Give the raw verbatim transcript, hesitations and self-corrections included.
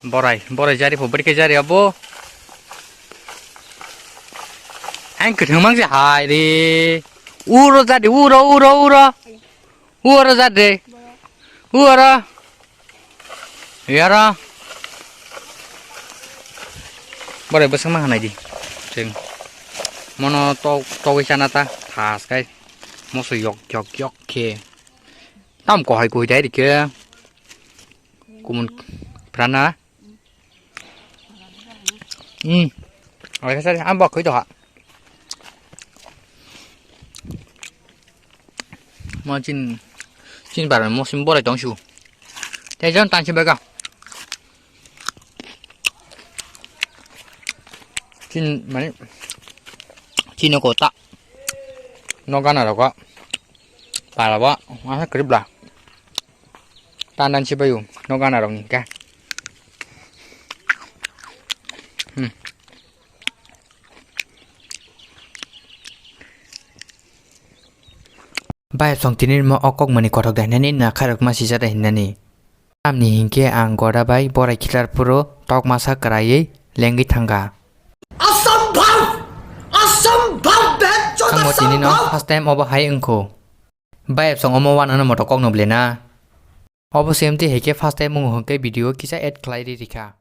Borai, borai jari pho, bwrwi khe jari abo. Ang kwthwng mang se hai re. Uro jari, uro, uro, uro. Uro jari. Uro. Yara. Borai bwswk ma hanai di. Chwng. Mono tok, togwi chana ta. Thas kai. Moso yok, yok, yok khe. Tam kohai, kohai dai rikhe. Kumun prana. Hmm. Oke, sari, ang bok koi doha. Mo chin, chin bar mo sim borai tong su. Te jon tan si baga. Chin mani, chin ko ta. No gana rogo. Para ba, asa kribla. Tandan si bayu, no gana rok ni ka. Hmm. Bai song tini mo okok mani kothok dai nani na khairok ma sijak dai hinani. Tamni hinkhe ang goda bai borai khitar phuru tok masa kwraiwi lengwi thangkha. Asambhav! Asambhav! Bhekchot asambhav! Tini no first time obo hai wngkho. Bai song omo wan ano moto kok no ble na. Obo same te heke first time wng hwnkhe video kisa add khlai ri rikha.